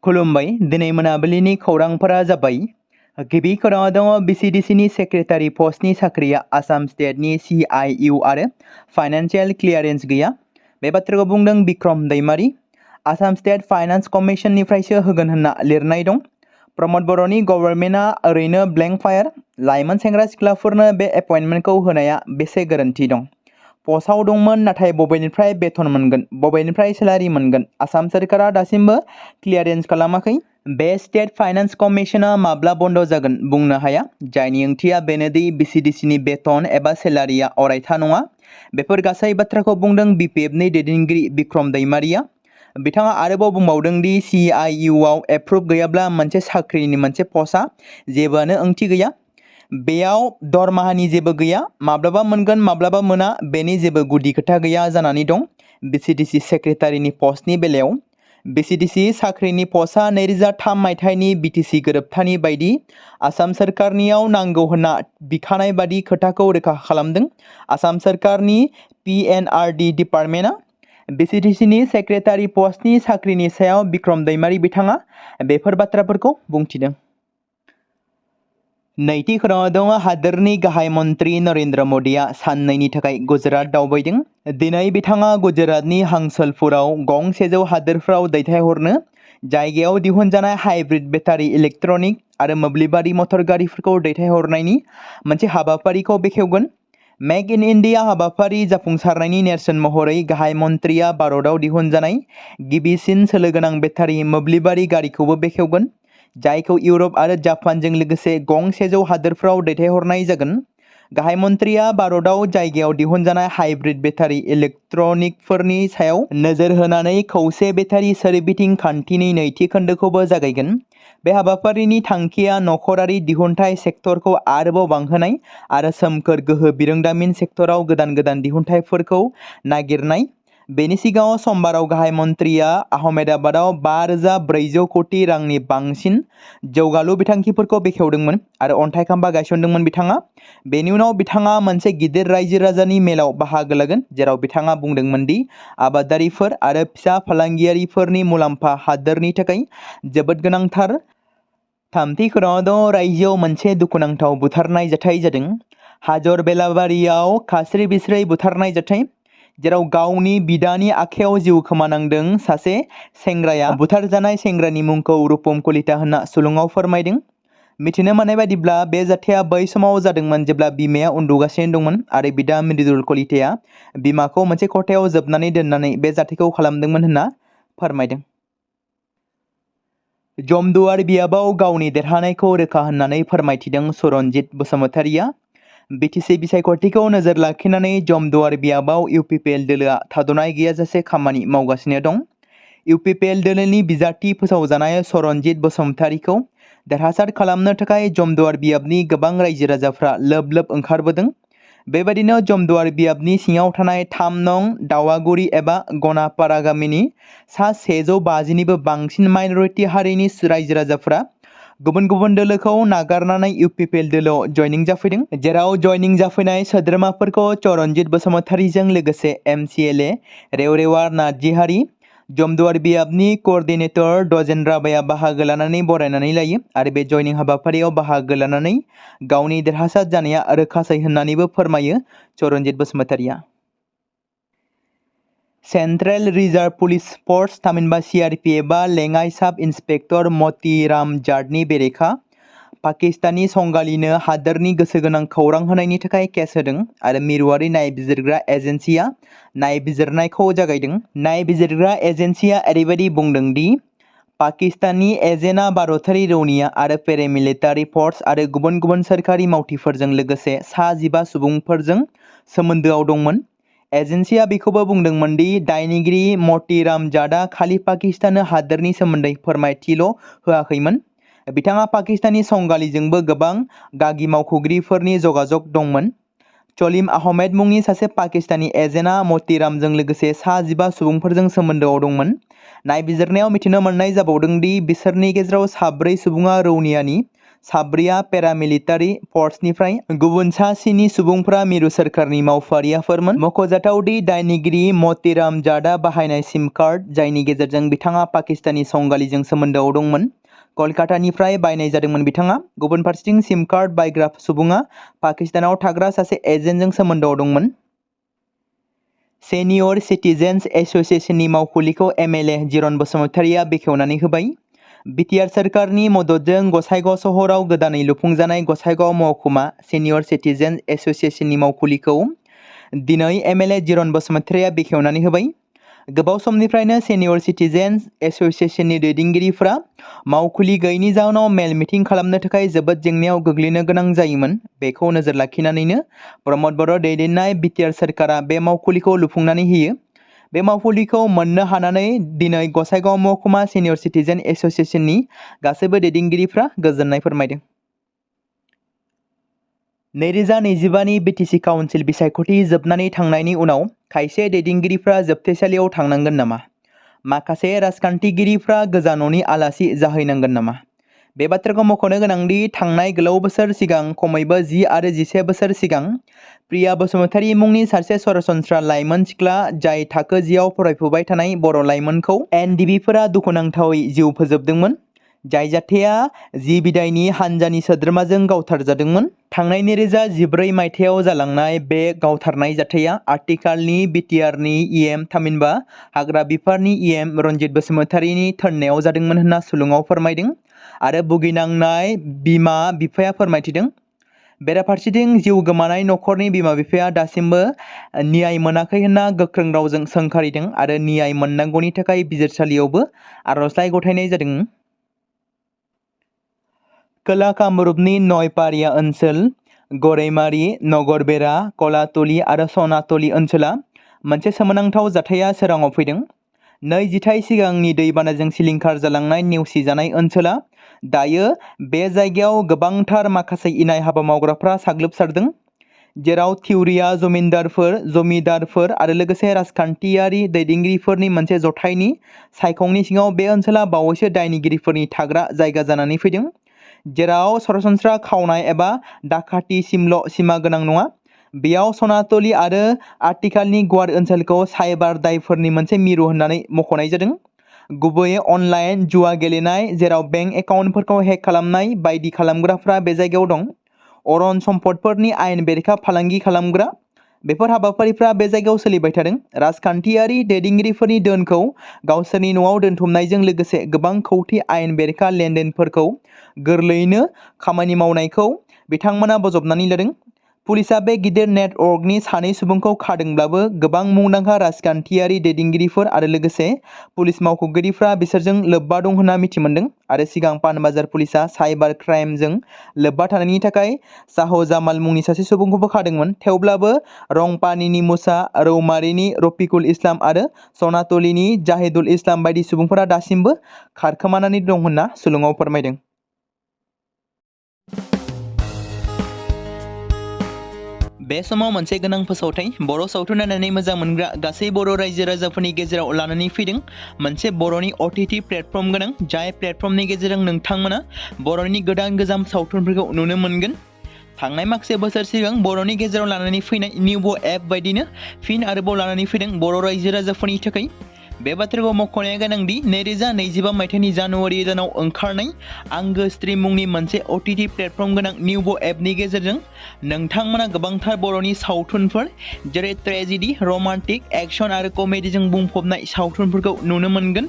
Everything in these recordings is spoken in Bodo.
खुलुमबाय दिनै मोनाबिलिनि खौरांफोरा जाबाय गिबि खौराङाव दङ बिसिडिसिनि सेक्रेटारि पस्टनि साख्रिया आसाम स्टेटनि CIU आरो फाइनान्सियेल क्लियारेन्स गैया। बे बाथ्राखौ बुंदों बिक्रम दैमारी। आसाम स्टेट फाइनान्स कमिशननिफ्रायसो होगोन होनना लिरनाय दं। प्रमद बर'नि गभर्नमेन्टआ ओरैनो ब्लेंक फायार। लाइमोन सेंग्रा सिख्लाफोरनो बे एपइन्टमेन्टखौ होनाया बेसे गोरोन्थि दं? पस्टआव दंमोन नाथाय बबेनिफ्राय बेथन मोनगोन, बबेनिफ्राय सेलारि मोनगोन? आसाम सोरखारा दासिमबो क्लियारेन्स खालामाखै। बे स्टेट फाइनान्स कमिशना माब्ला बन्द जागोन बुंनो हाया, जायनि ओंथिया बेनोदि बिसिडिसिनि बेथन एबा सेलारिया अरायथा नङा। बेफोर गासै बाथ्राखौ बुंदों BPFनि दैदेनगिरि बिक्रम दैमारीया। बिथाङा आरोबाव बुंबावदों दि CIU आव एप्रुभ गैयाब्ला मोनसे साख्रिनि मोनसे पस्टआ जेबोआनो ओंथि गैया। बेयाव दरमाहानि जेबो गैया, माब्लाबा मोनगोन माब्लाबा मोना, बेनि जेबो गुदि खोथा गैया जानानै दं। बिसिडिसि सेक्रेटारिनि पस्टनि बेलायाव बिसिडिसि साख्रिनि पस्टआ 2003 मायथाइनि BTC गोरोबथानि बायदि आसाम सोरखारनियाव नांगौ होनना बिखानाय बादि खोथाखौ रोखा खालामदों। आसाम सोरखारनि PNRD डिपार्टमेन्टआ बिसिडिसिनि सेक्रेटारि पस्टनि साख्रिनि सायाव बिक्रम दैमारी बिथाङा बेफोर बाथ्राफोरखौ बुंथिदों। नैथि खौराङाव दङ हादोरनि गाहाय मन्त्रि नरेन्द्र मदिया साननैनि थाखाय गुजरात दावबायदों। दिनै बिथाङा गुजरातनि हांसलपुराव गं 100 हादोरफ्राव दैथायहरनो जायगायाव दिहुनजानाय हाइब्रिद बेटारि इलेक्ट्रनिक आरो मोब्लिबारि मटर गारिफोरखौ दैथायहरनायनि मोनसे हाबाफारिखौ बेखेवगोन। मेक इन इन्डिया हाबाफारि जाफुंसारनायनि नेरसोन महरै गाहाय मन्थ्रिया भारतआव दिहुनजानाय गिबिसिन सोलोगोनां बेटारि मोब्लिबारि गारिखौबो बेखेवगोन, जायखौ इउरप आरो जापानजों लोगोसे गं 100 हादोरफ्राव दैथायहरनाय जागोन। गाहाय मन्थ्रिया भारतआव जायगायाव दिहुनजानाय हाइब्रिद बेटारि इलेक्ट्रनिकफोरनि सायाव नोजोर होनानै खौसे बेटारि सोरबिथिं खान्थिनि नैथि खोन्दोखौबो जागायगोन। बे हाबाफारिनि थांखिया नखरारि दिहुनथाय सेक्टरखौ आरोबाव बांहोनाय आरो सोमखोर गोहो बिरोंदामिन सेक्टराव गोदान दिहुनथायफोरखौ नागिरनाय। बेनि सिगाङाव समबाराव गाहाय मन्थ्रिया आहमेदाबादाव 5400 कोटि रांनि बांसिन जौगालु बिथांखिफोरखौ बेखेवदोंमोन आरो अन्थाइ खाम्फा गायसनदोंमोन बिथाङा। बेनि उनाव बिथाङा मोनसे गिदिर रायजो राजानि मेलाव बाहागो लागोन, जेराव बिथाङा बुंदोंमोन दि आबादारिफोर आरो फिसा फालांगियारिफोरनि मुलाम्फा हादोरनि थाखाय जोबोद गोनांथार। थामथि खौराङाव दं रायजोआव मोनसे दुखुनांथाव बुथारनाय जाथाय जादों। हाजर बेलाबारियाव खास्रि बिस्रै बुथारनाय जाथाय, जेराव गावनि बिदानि आखायाव जिउ खोमानांदों। सासे सेंग्राया बुथारजानाय सेंग्रानि मुंखौ रुपम कलिता होनना सुलुङाव फोरमायदों। मिथिनो मोननाय बायदिब्ला बे जाथाया बै समाव जादोंमोन जेब्ला बिमाया उन्दुगासिनो दंमोन आरो बिदा मृदुल कलिताया बिमाखौ मोनसे खथायाव जोबनानै दोननानै बे जाथायखौ खालामदोंमोन होनना फोरमायदों। जमदुवार बियाबाव गावनि देरहानायखौ रोखा होननानै फोरमायथिदों सरनजित बसुमतारिया। BTC बिसायख'थिखौ नोजोर लाखिनानै जमदुवार बियाबाव UPPL दोलोआ थाद'नाय गैयाजासे खामानि मावगासिनो दं। UPPL दोलोनि बिजाथि फोसावजानाय सरनजित बसुमतारिखौ देरहासार खालामनो थाखाय जमदुवार बियाबनि गोबां रायजो राजाफ्रा लोब लोब ओंखारबोदों। बेबायदिनो जमदुवार बियाबनि सिङाव थानाय 3 नं दावागुरि एबा गनापारा गामिनि सा 150निबो बांसिन माइनरिटि हारिनि रायजो राजाफ्रा गुबुन गुबुन दोलोखौ नागारनानै UPPL दोलोआव जयनिं जाफैदों, जेराव जयनिं जाफैनाय सोद्रोमाफोरखौ चरणजित बसुमतारिजों लोगोसे MCLA रेवरेवार नार्जिहारि, जमदुवार बियाबनि कोअर्डिनेटर दजेन राभाया बाहागो लानानै बरायनानै लायो आरो बे जयनिं हाबाफारियाव बाहागो लानानै गावनि देरहासार जानाया रोखासै होननानैबो फोरमायो चरणजित बसुमतारिया। सेन्ट्रेल रिजार्भ पुलिस फर्स थामहिनबा CRPFआ लेङाइ साब इन्सपेक्टर मतिराम जाटनि बेरेखा पाकिस्तानी संगालिनो हादोरनि गोसोगोनां खौरां होनायनि थाखाय केस होदों आरो मिरुआरि नायबिजिरग्रा एजेन्सिया नायबिजिरनायखौ जागायदों। नायबिजिरग्रा एजेन्सिया ओरैबायदि बुंदों दि पाकिस्ताननि एजेन्टआ भारतारि रौनिया आरो पेरामिलिटारि फर्स आरो गुबुन गुबुन सोरखारि मावथिफोरजों लोगोसे सा 15 सुबुंफोरजों सोमोन्दोआव दंमोन। एजेन्सिया बेखौबो बुंदोंमोन दि दायनिगिरि मतिराम जाटआ खालि पाकिस्ताननो हादोरनि सोमोन्दै फोरमायथिल' होआखैमोन, बिथाङा पाकिस्तानी संगालिजोंबो गोबां गागि मावख'गिरिफोरनि जगाजग दंमोन। सलीम आहमेद मुंनि सासे पाकिस्तानी एजेन्टआ मतिरामजों लोगोसे सा 15 सुबुंफोरजों सोमोन्दोआव दंमोन। नायबिजिरनायाव मिथिनो मोननाय जाबावदों दि बिसोरनि गेजेराव 4 सुबुङा रौनियानि, साब्रैया पेरामिलिटारि फर्सनिफ्राय गुबुन सा 7 सुबुंफोरा मिरु सोरखारनि मावफारियाफोरमोन। मख'जाथाव दि दायनिगिरि मतिराम जाटआ बाहायनाय सिम कार्ड जायनि गेजेरजों बिथाङा पाकिस्तानी संगालिजों सोमोन्दोआव दंमोन, कलकातानिफ्राय बायनाय जादोंमोन बिथाङा। गुबुन फारसेथिं सिम कार्ड बायग्रा सुबुङा पाकिस्तानाव थाग्रा सासे एजेन्टजों सोमोन्दोआव दंमोन। सेनियर सिटिजेन्स एस'सिएशननि मावखुलिखौ एमएलए जिरन बसुमतारिया बेखेवनानै होबाय। बिटिआर सोरखारनि मददजों गसाइगाव सहराव गोदानै लुफुंजानाय गसाइगाव महकुमा सेनियर सिटिजेन्स एस'सिएशननि मावखुलिखौ दिनै एमएलए जिरन बसुमतारिया बेखेवनानै होबाय। गोबाव समनिफ्रायनो सेनियर सिटिजेन्स एस'सिएशननि दैदेनगिरिफ्रा मावखुलि गैयैनि जाउनाव मेल मिटिं खालामनो थाखाय जोबोद जेंनायाव गोग्लैनो गोनां जायोमोन। बेखौ नोजोर लाखिनानैनो प्रमद बर' दैदेननाय बिटिआर सोरखारा बे मावखुलिखौ लुफुंनानै होयो। बे मावखुलिखौ मोननो हानानै दिनै गसाइगाव महकुमा सेनियर सिटिजेन एस'सिएशननि गासैबो दैदेनगिरिफ्रा गोजोननाय फोरमायदों। 2025नि बिटिसि काउन्सिल बिसायख'थि जोबनानै थांनायनि उनाव खायसे दैदेनगिरिफ्रा जोबथेसालियाव थांनांगोन नामा? माखासे राजखान्थिगिरिफ्रा गोजा न'नि आलासि जाहैनांगोन नामा? बे बाथ्राखौ मख'नो गोनांदि थांनाय गोलाव बोसोर सिगां खमैबो 10 आरो 11 बोसोर सिगां प्रिया बसुमतारी मुंनि सासे सरासनस्रा लाइमोन सिख्ला जाय थाखो 10आव फरायफुबाय थानाय बर' लाइमोनखौ एनडिबिफोरा दुखुनांथावै जिउ फोजोबदोंमोन, जाय जाथाया जि बिदायनि हानजानि सोद्रोमाजों गावथारजादोंमोन। थांनाय 2014 मायथाइयाव जालांनाय बे गावथारनाय जाथाया आथिखालनि बिटिआरनि इएम थामहिनबा हाग्रा बिफाननि इएम रनजित बसुमतारीनि थोननायाव जादोंमोन होनना सुलुङाव फोरमायदों आरो भुगिनांनाय बिमा बिफाया फोरमायथिदों। बेराफारसेथिं जिउ गोमानाय नखरनि बिमा बिफाया दासिमबो न्याय मोनाखै होनना गोख्रों रावजों सोंखारिदों आरो न्याय मोननांगौनि थाखाय बिजिरसालियावबो आर'जलाइ गथायनाय जादों। खोला कामरुपनि नयपारिया ओनसोल, गरैमारी, नगरबेरा, कलातली आरो सनातली ओनसोला मोनसे सोमोनांथाव जाथाया सोराङाव फैदों। 2 जिथाइ सिगांनि दैबानाजों सिलिंखार जालांनाय नेवसिजानाय ओनसोला दायो बे जायगायाव गोबांथार माखासे इनाय हाबा मावग्राफ्रा साग्लोबसारदों, जेराव थिउरिया जमिदारफोर आरो लोगोसे राजखान्थियारि दैदेनगिरिफोरनि मोनसे जथायनि सायखंनि सिङाव बे ओनसोला बावैसो दायनिगिरिफोरनि थाग्रा जायगा जानानै फैदों, जेराव सरासनस्रा खावनाय एबा डाकातिसिमल' सिमा गोनां नङा। बेयाव सनातली आरो आथिखालनि गुवार ओनसोलखौ साइबार दायफोरनि मोनसे मिरु होननानै मख'नाय जादों, गुबैयै अनलाइन जुवा गेलेनाय, जेराव बेंक एकाउन्टफोरखौ हेक खालामनाय बायदि खालामग्राफ्रा बे जायगायाव दं। अरन सम्पदफोरनि आयेन बेरेखा फालांगि खालामग्रा, बेफोर हाबाफारिफ्रा बे जायगायाव सोलिबाय थादों। राजखान्थियारि दैदेनगिरिफोरनि धोनखौ गावसोरनि न'आव दोनथुमनायजों लोगोसे गोबां खौटि आयेन बेरेखा लेनदेनफोरखौ गोरलैयैनो खामानि मावनायखौ बिथांमोना बजबनानै लादों। पुलिसआ बे गिदिर नेटवर्कनि 2 सुबुंखौ खादोंब्लाबो गोबां मुंदांखा राजखान्थियारि दैदेनगिरिफोर आरो लोगोसे पुलिस मावख'गिरिफ्रा बिसोरजों लोब्बा दं होनना मिथिमोनदों आरो सिगां पानबाजार पुलिसआ साइबार क्राइमजों लोब्बा थानायनि थाखाय शाहजामाल मुंनि सासे सुबुंखौबो खादोंमोन। थेवब्लाबो रंपानिनि मुसा, रौमारिनि रफिकुल इस्लाम आरो सनातलीनि जाहिदुल इस्लाम बायदि सुबुंफोरा दासिमबो खारखोमानानै दं होनना सुलुङाव फोरमायदों। बे समाव मोनसे गोनां फोसावथाय बर' सावथुन नायनानै मोजां मोनग्रा गासै बर' रायजो राजाफोरनि गेजेराव लानानै फैदों मोनसे बर'नि OTT प्लेटफर्म गोनां, जाय प्लेटफर्मनि गेजेरजों नोंथांमोना बर'नि गोदान गोजाम सावथुनफोरखौ नुनो मोनगोन। थांनाय माखासे बोसोर सिगां बर'नि गेजेराव लानानै फैनाय निउबो एप बायदिनो फिन आरोबाव लानानै फैदों बर' रायजो राजाफोरनि थाखाय। बे बाथ्राखौ मख'नाया गोनांदि 2025 मायथाइनि जानुवारि दानाव ओंखारनाय आंगो स्ट्रिम मुंनि मोनसे OTT प्लेटफर्म गोनां निउबो एपनि गेजेरजों नोंथांमोना गोबांथार बर'नि सावथुनफोर जेरै ट्रेजेडि, रमान्टिक, एक्सन आरो कमेडिजों बुंफबनाय सावथुनफोरखौ नुनो मोनगोन,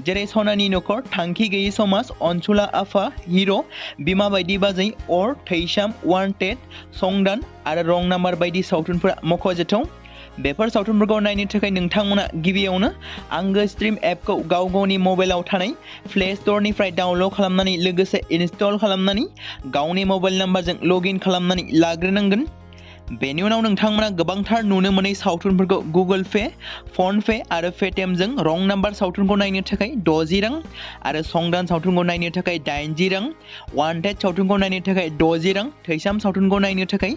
जेरै सनानि नखर, थांखि गैयै समाज, अनसुला आफा, हिर', बिमा बायदि बाजै, अर, थैसाम, वान्टेड, संदान आरो रं नाम्बार बायदि सावथुनफोरा मख'जाथाव। बेफोर सावथुनफोरखौ नायनो थाखाय नोंथांमोना गिबियावनो आंगो स्ट्रिम एपखौ गाव गावनि मबाइलाव थानाय प्ले स्ट'रनिफ्राय डाउनल'ड खालामनानै लोगोसे इनस्टल खालामनानै गावनि मबाइल नाम्बारजों लग इन खालामनानै लाग्रोनांगोन। बेनि उनाव नोंथांमोना गोबांथार नुनो मोनै सावथुनफोरखौ गुगोल पे, फन पे आरो पेटिएमजों रं नाम्बार सावथुनखौ नायनो थाखाय 60 रां आरो संदान सावथुनखौ नायनो थाखाय 80 रां, वान्टेड सावथुनखौ नायनो थाखाय 60 रां, थैसाम सावथुनखौ नायनो थाखाय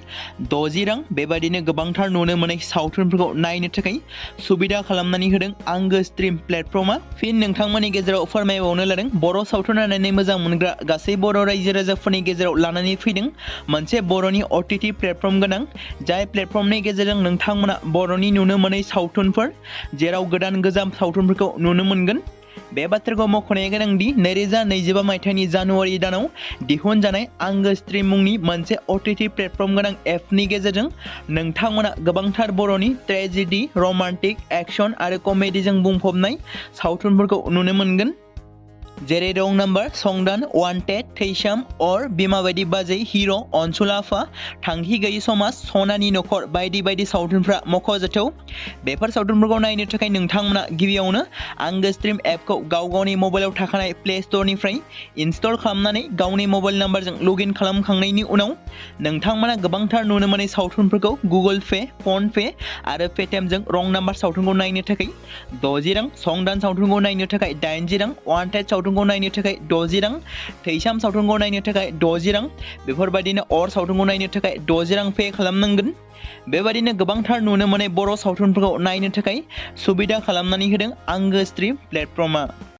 60 रां बेबायदिनो गोबांथार नुनो मोनै सावथुनफोरखौ नायनो थाखाय सुबिदा खालामनानै होदों आंगो स्ट्रिम प्लेटफर्मा। फिन नोंथांमोननि गेजेराव फोरमायबावनो लादों बर' सावथुन नायनानै मोजां मोनग्रा गासै बर' रायजो राजाफोरनि गेजेराव लानानै फैदों मोनसे बर'नि OTT प्लेटफर्म गोनां, जाय प्लेटफर्मनि गेजेरजों नोंथांमोना बर'नि नुनो मोनै सावथुनफोर जेराव गोदान गोजाम सावथुनफोरखौ नुनो मोनगोन। बे बाथ्राखौ मख'नाया गोनांदि 2025 मायथाइनि जानुवारि दानाव दिहुनजानाय आंगो स्ट्रिम मुंनि मोनसे OTT प्लेटफर्म गोनां एपनि गेजेरजों नोंथांमोना गोबांथार बर'नि ट्रेजेडि, रमान्टिक, एक्शन आरो कमेडिजों बुंफबनाय सावथुनफोरखौ नुनो मोनगोन। जेरै रं नाम्बार, संदान, वान्टेड, थैसाम, अर, बिमा बायदि बाजै, हिर', अनसुला आफा, थांखि गैयि समाज, सनानि नखर बायदि बायदि सावथुनफ्रा मख'जाथाव। बेफोर सावथुनफोरखौ नायनो थाखाय नोंथांमोना गिबियावनो आंगो स्ट्रिम एपखौ गावनि मबाइलाव थाखानाय प्ले स्ट'रनिफ्राय इनस्टल खालामनानै गावनि मबाइल नाम्बारजों लगइन खालामखांनायनि उनाव नोंथांमोना गोबांथार नुनो मोनै सावथुनफोरखौ गुगोल पे, फन पे आरो पेटिएमजों रं नाम्बार सावथुनखौ नायनो थाखाय 60 रां, संदान सावथुनखौ नायनो थाखाय 80 रां, वान्टेड सावथुनखौ नायनो थाखाय 60 रां, थैसाम सावथुनखौ नायनो थाखाय 60 रां बेफोरबायदिनो अर सावथुनखौ नायनो थाखाय 60 रां पे खालामनांगोन। बेबायदिनो गोबांथार नुनो मोनै बर' सावथुनफोरखौ नायनो थाखाय सुबिदा खालामनानै होदों आंगो स्ट्रिम प्लेटफर्मा।